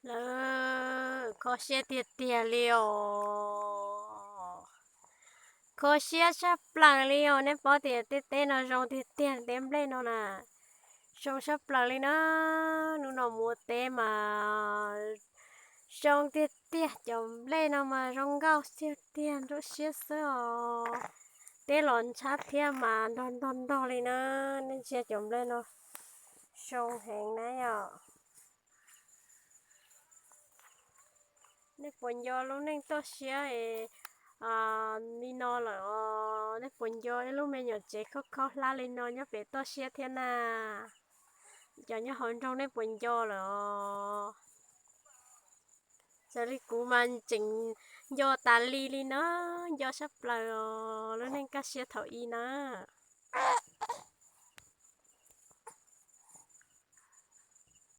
Lawv kho siab tiag tiag li os. Kho siab tshaj plaws li os. Nej paub tias tej teb no zoo tiag tiag, teb nplej no na, zoo tshaj plaws li na. Hnub no mus ua teb mas zoo tiag tiag, cov nplej no mas zoo nkauj tiag tiag, nruab siab xwb os. Teb los ntshab thiab mas ntog ntog ntog li na. Nej ntsia cov nplej no zoo heev na yom. Nej puas nco lub neej toj siab li no lawm os? Nej puas nco ib lub me nyuam tsev khaub khaub hlab li no nyob pem toj siab thiab na? Cov nyob hauv nroog nej puas nco lawm os? Raws li kuv mas tseem nco tas li li na, nco tshaj plaws os lub neej kaj siab thaum ub na.